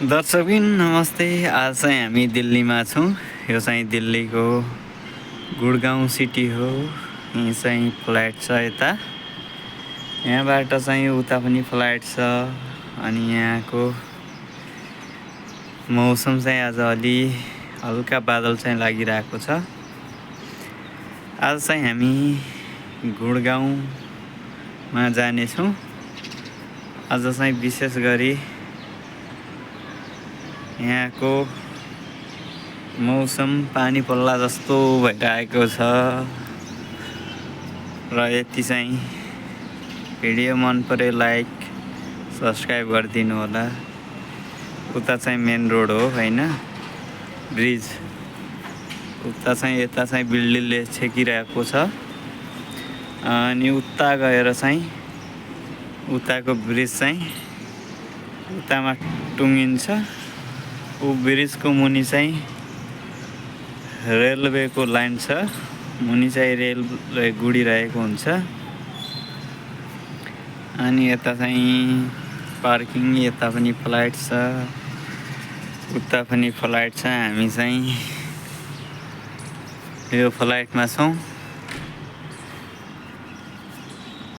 दर्शकबिन नमस्ते। आज चाहिँ हामी दिल्लीमा छौँ। यो चाहिँ दिल्लीको गुडगाउँ सिटी हो। यहीँ चाहिँ फ्लाइट छ यता, यहाँबाट चाहिँ उता पनि फ्लाइट छ। अनि यहाँको मौसम चाहिँ आज अलि हल्का बादल चाहिँ लागिरहेको छ। आज चाहिँ हामी गुडगाउँमा जानेछौँ। आज चाहिँ विशेष गरी यहाँको मौसम पानी पर्ला जस्तो भइरहेको छ र यति चाहिँ भिडियो मन पर्यो लाइक सब्सक्राइब गरिदिनु होला। उता चाहिँ मेन रोड हो हैन, ब्रिज। उता चाहिँ यता चाहिँ बिल्डिङले छेकिरहेको छ। अनि उता गएर चाहिँ उताको ब्रिज चाहिँ उतामा टुङ्गिन्छ। ऊ ब्रिजको मुनि चाहिँ रेलवेको लाइन छ, मुनि चाहिँ रेलवे गुडिरहेको हुन्छ। अनि यता चाहिँ पार्किङ, यता पनि फ्लाइट छ, उता पनि फ्लाइट छ। हामी चाहिँ यो फ्लाइटमा छौँ।